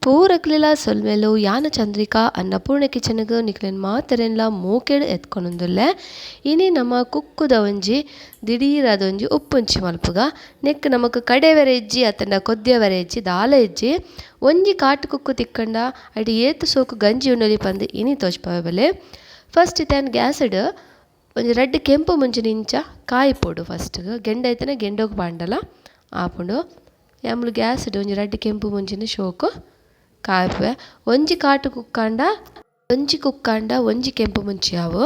ಪೂರಕ್ಲೆಲ ಸೊಲ್ಮೆಲು. ಯಾನ ಚಂದ್ರಿಕಾ ಅನ್ನಪೂರ್ಣ ಕಿಚನ್ಗ್ ನಿಕ್ಲೆನ್ ಮಾತೆರೆನ್ಲ ಮೋಕೆಡ್ ಎತ್ಕೊನೊಂದುಲ್ಲೆ. ಇನಿ ನಮ್ಮ ಕುಕ್ಕುದ ಒಂಜಿ ದಿಡೀರಾದ ಒಂಜಿ ಉಪ್ಪುಂಚಿ ಮಲ್ಪುಗ. ನೆಕ್ ನಮಕ್ ಕಡೆವರೆ ಇಜ್ಜಿ ಅತ್ತಂಡ ಕೊದ್ಯವರೆ ಇಜ್ಜಿ ದಾಲ ಇಜ್ಜಿ. ಒಂಜಿ ಕಾಟು ಕುಕ್ಕು ತಿಕ್ಕಂಡ ಐಟ್ ಏತ್ ಸೋಕು ಗಂಜಿ ಉನ್ನೊಲಿ ಪಂದ್ ಇನಿ ತೋಜ್ಪಾವೆ ಬಲೆ. ಫಸ್ಟ್ ಇತ್ತೆ ಗ್ಯಾಸ್ಡ್ ಒಂಜಿ ರಡ್ಡ್ ಕೆಂಪು ಮುಂಚಿನ ಇಂಚ ಕಾಯಿ ಪೋಡು. ಫಸ್ಟ್ ಗೆಂಡ ಐತನೆ ಗೆಂಡೋಗ್ ಪಾಂಡಲ ಆಪುಂಡು. ಯಾಮುಲು ಗ್ಯಾಸ್ಡ್ ಒಂಜಿ ರಡ್ಡ್ ಕೆಂಪು ಮುಂಚಿನ ಶೋಕು ಕಾಯ್ಪುವೆ. ಒಂಜಿ ಕಾಟು ಕುಕ್ಕಾಂಡ ಒಂಜಿ ಕುಕ್ಕಾಂಡ ಒಂಜಿ ಕೆಂಪು ಮುಂಚಿ ಆವು.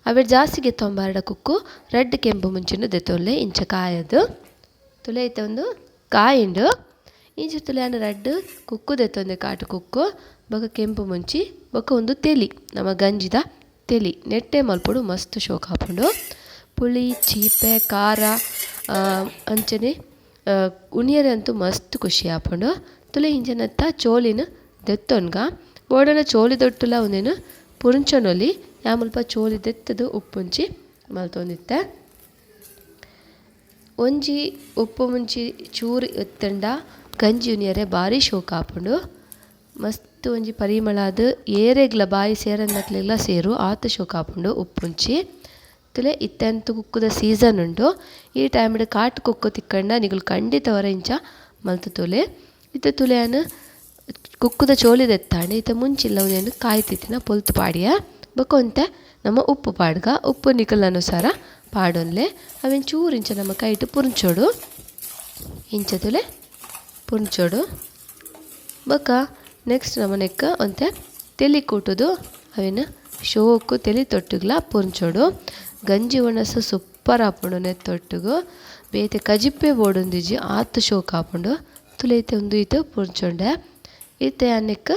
ಅವೆಟ್ ಜಾಸ್ತಿ ಗೆತ್ತೊಂಬಾರಡ ಕುಕ್ಕು ರಡ್ಡ್ ಕೆಂಪು ಮುಂಚಿನ ದೆತ್ತೊನ್ಲೆ ಇಂಚ ಕಾಯದು ತುಲೆ. ಐತೆ ಒಂದು ಕಾಯಿಂಡು ಇಂಚ ತುಲೆ. ಆಂಡ ರಡ್ಡ್ ಕುಕ್ಕು ದೆತ್ತೊಂದೆ, ಕಾಟು ಕುಕ್ಕು ಬೊಕ ಕೆಂಪು ಮುಂಚಿ ಬೊಕ ಒಂದು ತೆಲಿ, ನಮ್ಮ ಗಂಜಿದ ತೆಲಿ. ನೆಟ್ಟೆ ಮಲ್ಪೊಡು, ಮಸ್ತ್ ಶೋಕ್ ಆಪುಂಡು. ಪುಳಿ ಚೀಪೆ ಖಾರ ಅಂಚನೆ ಉನಿಯರೆ ಅಂತೂ ಮಸ್ತ್ ಖುಷಿ ಆಪುಂಡು. ತುಲೆ ಇಂಚನತ್ತ ಚೋಲಿನ ದೆತ್ತೊನ್ಗ. ಬೋಡಾಂಡ ಚೋಲಿ ದೊಟ್ಟುಲ ಉಂದೆನ್ ಪುರುಂಚೊನೊಲಿ. ಯಾನ್ ಮುಲ್ಪ ಚೋಲಿ ದೆತ್ತುದು ಉಪ್ಪುಂಚಿ ಮಲ್ತೊಂದಿತ್ತೆ. ಒಂಜಿ ಉಪ್ಪು ಮುಂಚಿ ಚೂರು ಇತ್ತುಂಡ ಗಂಜಿ ಉನಿಯರೆ ಬಾರಿ ಶೋಕ್ ಆಪುಂಡು. ಮಸ್ತ್ ಒಂಜಿ ಪರಿಮಳ ಆದ್ ಏರೆಗ್ಲ ಬಾಯಿ ಸೇರಂದಕ್ಲೆಗ್ಲ ಸೇರು, ಆತ್ ಶೋಕ್ ಆಪುಂಡು ಉಪ್ಪುಂಚಿ. ತುಲೆ ಇತ್ತೆ ಅಂತೂ ಕುಕ್ಕುದ ಸೀಸನ್ ಉಂಡು. ಈ ಟೈಮ್ಡ್ ಕಾಟು ಕುಕ್ಕು ತಿಕ್ಕಂಡ ನಿಗುಲು ಖಂಡಿತ ವರ ಇಂಚ ಮಲ್ತ್ ತೂಲೆ. ಇತ್ತೆ ತುಲೆ ಯಾನ್ ಕುಕ್ಕುದ ಚೋಲಿ ದೆತ್ತಾಂಡ್. ಇತ್ತೆ ಮುಂಚಿಲ್ಲ ಉಂದೆನ್ ಕಾಯ್ತಿತ್ತಿನ ಪೊಲ್ತು ಪಾಡಿಯ. ಬೊಕ ಒಂತೆ ನಮ್ಮ ಉಪ್ಪು ಪಾಡ್ಗ. ಉಪ್ಪು ನಿಕಲ್ನ ಅನುಸಾರ ಪಾಡೊನ್ಲೆ. ಅವೆನ್ ಚೂರು ಇಂಚ ನಮ್ಮ ಕೈಟ್ ಪುರ್ಚೊಡು, ಇಂಚ ತುಲೆ ಪುರ್ಚೊಡು. ಬೊಕ ನೆಕ್ಸ್ಟ್ ನಮ ನೆಕ್ಕ್ ಒಂತೆ ತೆಲಿ ಕೂಟುದು ಅವೆನ್ ಶೋಕು ತೆಲಿ ತೊಟ್ಟುಗ್ಲ ಪುರ್ಚೊಡು. ಗಂಜಿ ಒಣಸು ಸೂಪರ್ ಆಪುಂಡು. ನೆತ್ತೊಟ್ಟುಗು ಬೇತೆ ಕಜಿಪ್ಪೆ ಬೋಡುಂದಿಜ್ಜಿ, ಆತ್ ಶೋಕ್ ಆಪುಂಡು. ತುಲೆ ಇತ್ತೆ ಉಂದು ಇತ್ತೆ ಪುರ್ಚೊಂಡೆ. ಇತ್ತೆ ನೆಕ್ಕ್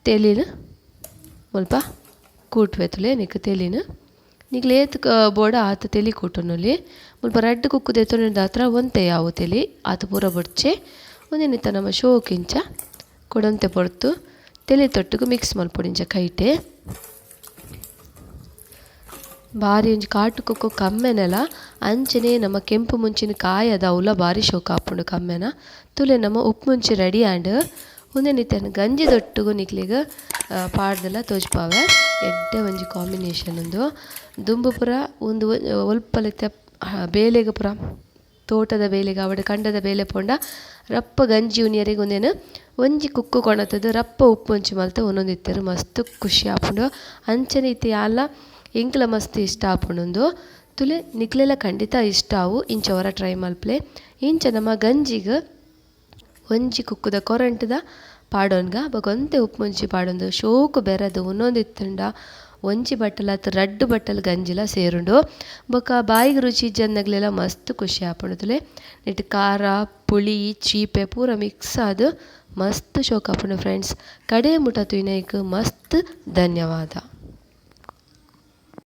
ತೆಲಿನ್ ಮುಲ್ಪ ಕೂಟುವೆ. ತುಲೆ ನೆಕ್ಕ್ ತೆಲಿನ್ ನಿಕ್ಲ್ ಏತ್ ಬೋಡ ಆತ್ ತೆಲಿ ಕೂಟೊನೊಲಿ. ಮುಲ್ಪ ರಡ್ಡ್ ಕುಕ್ಕು ದೆತ್ತೊಂಡಿದಾತ್ರ ಒಂತೆ ಯಾವು ತೆಲಿ, ಆತ್ ಪೂರ ಬೊಡ್ಚಿ. ಉಂದೆನ್ ಇತ್ತೆ ನಮ್ಮ ಶೋಕು ಇಂಚ ಕೊಡೊಂತೆ ಪೊರ್ತು ತೆಲಿ ತೊಟ್ಟುಗು ಮಿಕ್ಸ್ ಮಲ್ಪೊಡು ಇಂಚ ಕೈಟೆ. ಬಾರಿ ಒಂಜಿ ಕಾಟು ಕುಕ್ಕು ಕಮ್ಮೆನಲ ಅಂಚನೆ ನಮ್ಮ ಕೆಂಪು ಮುಂಚಿನ ಕಾಯದ ಅವ್ಲ ಬಾರಿ ಶೋಕು ಆಪುಂಡು ಕಮ್ಮೆನ. ತುಲೆ ನಮ್ಮ ಉಪ್ಪು ಮುಂಚಿ ರೆಡಿ ಆಂಡ್. ಉಂದೆನ್ ಇತ್ತೆ ಗಂಜಿ ದೊಟ್ಟುಗು ನಿಕ್ಲೆಗ್ ಪಾಡ್ದಲ ತೋಜ್ಪಾವೆ. ಎಡ್ಡೆ ಒಂಜಿ ಕಾಂಬಿನೇಷನ್ ಉಂದು. ದುಂಬು ಪೂರ ಉಂದು ಒಲ್ಪಲ ಇತ್ತೆ ಬೇಲೆಗ್ ಪೂರ ತೋಟದ ಬೇಲೆಗ್ ಆವಡ್ ಕಂಡದ ಬೇಲೆ ಪೋಂಡ ರಪ್ಪ ಗಂಜಿ ಉನಿಯೆರೆಗ್ ಉಂದೆನ್ ಒಂಜಿ ಕುಕ್ಕು ಕೊನತುದು ರಪ್ಪ ಉಪ್ಪು ಮುಂಚಿ ಮಲ್ತ್ ಉನೊಂದಿತ್ತೆರ್. ಮಸ್ತ್ ಖುಷಿ ಆಪುಂಡು. ಅಂಚನೆ ಇತ್ತೆ ಯಾನ್ಲ ಎಂಕ್ಲ ಮಸ್ತ್ ಇಷ್ಟ ಆಪುಂಡು ಉಂದು. ತುಲೆ ನಿಕ್ಲೆಲ ಖಂಡಿತ ಇಷ್ಟ ಆವು, ಇಂಚ ಒರ ಟ್ರೈ ಮಲ್ಪುಲೆ. ಇಂಚ ನಮ್ಮ ಗಂಜಿಗ್ ಒಂಜಿ ಕುಕ್ಕುದ ಕೊರಂಟುದ ಪಾಡೊನ್ಗ. ಬೊಕ ಒಂತೆ ಉಪ್ಪು ಮುಂಚಿ ಪಾಡೊಂದು ಶೋಕು ಬೆರದು ಉನೊಂದಿತ್ತುಂಡ ಒಂಜಿ ಬಟ್ಟಲ್ ಅತ್ ರಡ್ಡ್ ಬಟ್ಟಲ್ ಗಂಜಿಲ ಸೇರುಂಡು. ಬೊಕ ಬಾಯಿಗ್ ರುಚಿ ಇಜ್ಜಂದಗ್ಲೆಲ ಮಸ್ತ್ ಖುಷಿ ಆಪುಂಡು. ತುಲೆ ನೆಟ್ ಖಾರ ಪುಳಿ ಚೀಪೆ ಪೂರ ಮಿಕ್ಸ್ ಆದ್ ಮಸ್ತ್ ಶೋಕ್ ಆಪುಂಡು ಫ್ರೆಂಡ್ಸ್. ಕಡೆ ಮುಟ ತೂಯಿನೈಕ್ ಮಸ್ತ್ ಧನ್ಯವಾದ.